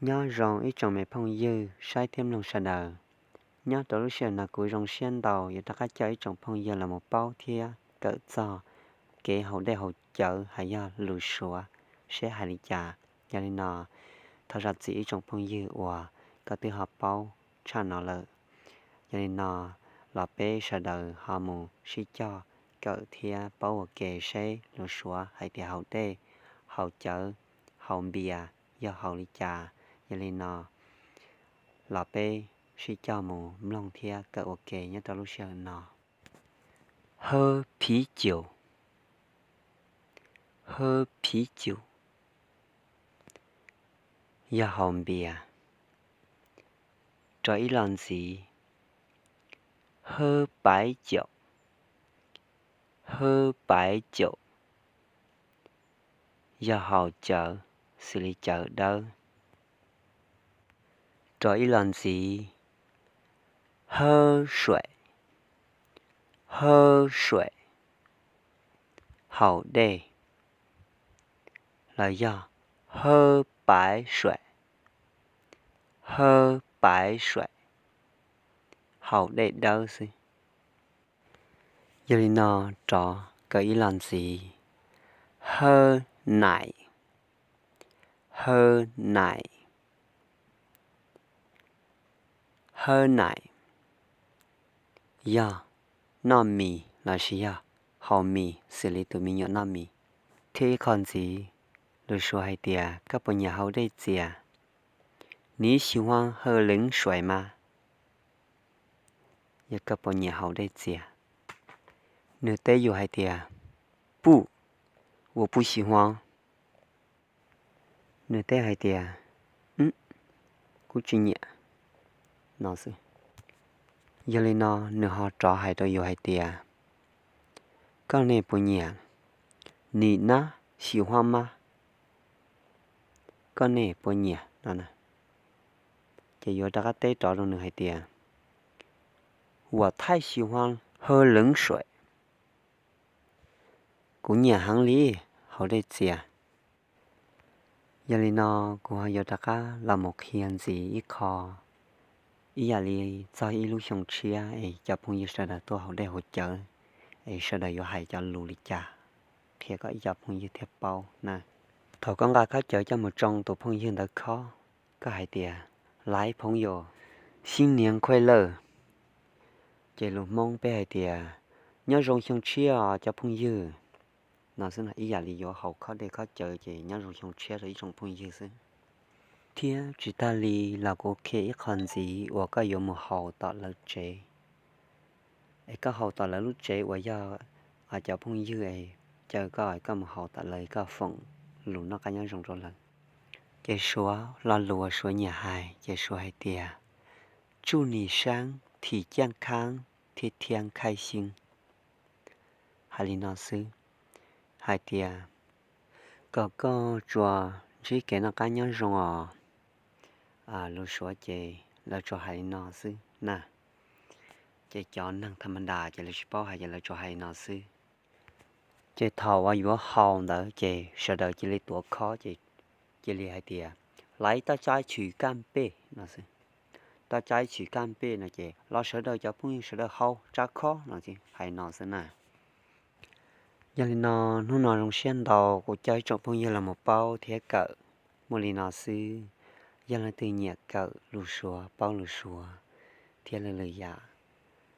Nyob zoo ib tsoom me phooj ywg saib thiab mloog sawv daws. Nyob rau lub sij hawm no kuv zoo siab ntau yuav rov qab coj ib tsoom phooj ywg los mus paub thiab kawm txog kev haus dej haus cawv hais yog lus Suav seb hais li cas. Yog li no, thov zam txim ib tsoom phooj ywg uas koj twb ho paub tshaj no lawm. Yog li no, los peb sawv daws ho mus sib cog kawm thiab paub ua ke seb lus Suav hais tias haus dej, haus cawv, haus npias yog haus li cas. Yog li no, los peb sib cog mus mloog thiab kawm ua ke nyob rau lub sij hawm no. Hawb phiv caum, hawb phiv caum yog haus npias. Rau ib los ntxiv, hawb paiv caum, hawb paiv caum yog haus cawv, xws li cawv dawb. Rau ib los ntxiv, hawb suaim, hawb suaim haus dej, los yog hawb paiv suaim, hawb paiv suaim haus dej dawb xwb. Yog li no, rov kawm ib los ntxiv, hawb naim, hawb naim, hawb naim yog noj mis lossis yog haus mis xws li tus me nyuam noj mis. Thiab ib qho ntxiv, lus Suav hais tias koj puas nyiam haus dej txias? Nws xyuas hawb leev suaim mas, yog koj puas nyiam haus dej txias. Nws teb yus hais tias, puj, ua puj xyuas, nws teb hais tias, kuv tsis nyiam no xwb. Yog li no, nws ho rov hais rau yus hais tias, koj nej puas nyiam nim nab xyuas mas, koj nej puas nyiam no? Ces yuav rov qab teb rov rau nws hais tias, ua thaij xyuas hawb leev suaim, kuv nyiam heev li haus dej txias. Yog li no, kuv ho yuav rov qab los mus qhia ntxiv ib qho, ib yam li txog ib lub xyoo tshiab es cov phooj ywg sawv daws tuaj haus dej haus cawv, es sawv daws yuav hais cov lus li cas, qhia kom ib cov phooj ywg thiaj paub na. Thaum koj nqa khob cawv coj mus tsoo tus phooj ywg ntawd khob, koj hais tias, laiv phoov yos, xib nias khuaj lawj, ces lus Hmoob peb hais tias, nyob zoo xyoo tshiab os cov phooj ywg no xwb. Ib yam li yuav haus khob dej khob cawv ces nyob zoo xyoo tshiab rau ib tsoom phooj ywg xwb. Thiab tsis tag li los kuv qhia ib qho ntxiv uas koj yuav mus haus tom lawv tsev, es koj haus tom lawv lub tsev uas yog cov phooj ywg es caw koj, koj mus haus tom lawv, koj foom lus noj qab nyob zoo rau lawv. Ces Suav lo lus uas Suav nyiam hais ces Suav hais tias, tsuj nim saab thim caaj khaab thiab thiab khaij xyoo. Hais li no xwb, hais tias, kom koj tsuas ntsib kev noj qab nyob zoo os. Lus Suav ces lawv tsuas hais li no xwb na. Ces cov neeg tham ma das ces lawv tsis paub hais ces lawv tsuas hais li no xwb. Ces thaum uas yuav haus ntawd ces sawv daws cia li tuav khob ces cia li hais tias, laiv toj tsaib tshwm kaj pej no xwb. Toj tsaib tshwm kaj pej no ces los sawv daws cov phooj ywg sawv daws haus tsa khob no ces hais no xwb na. Yog li no, hnub no zoo siab ntau kuv coj ib tsoom phooj ywg los mus paub thiab kawm muaj li no xwb. Yog leej twg nyiam kawm lus Suav, paub lus Suav thiab lwm lwm yam,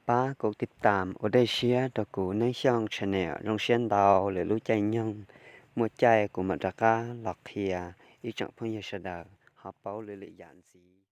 pab kuv tiv tam ua dej siab rau kuv Neeb Xyooj channel. Zoo siab ntau, lwm lub caij nyoog muaj caij kuv mam rov qab los qhia ib tsoom phooj ywg sawv daws ho paub lwm lwm yam ntxiv.